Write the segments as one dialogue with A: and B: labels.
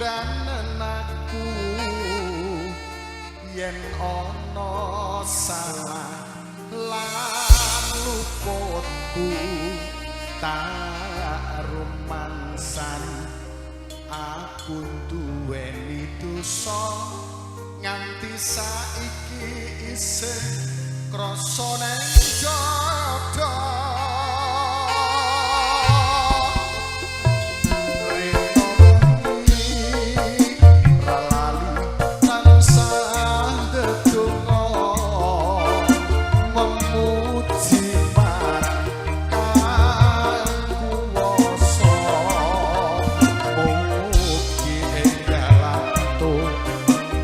A: Udanen aku yen ana salah lan luputku, tak rumangsan aku duweni dosa nganti saiki isih krasa neng jodoh. Rino wengi ra lali tansah ndedonga memuji marang Kang Kuwasa, mugi enggal antuk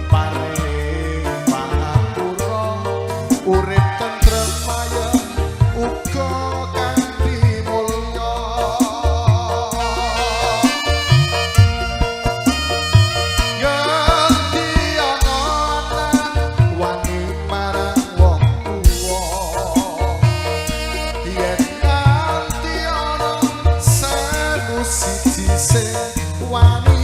A: paring pangapura, urip tentrem ayem uga kanthi mulya. Ngendi ana anak wani marang wong tuwa, yen nganti ana 1001 sing wani.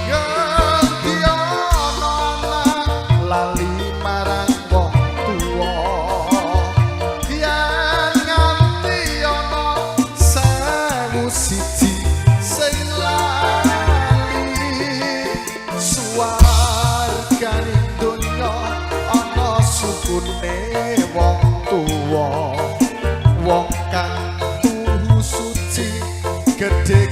A: Ngendi ana anak lali marang wong tuwa, yen nganti ana 1001 sing lali, suwarganing donya ana sukune wong tuwa. Wong kang tuhu suci gedhe.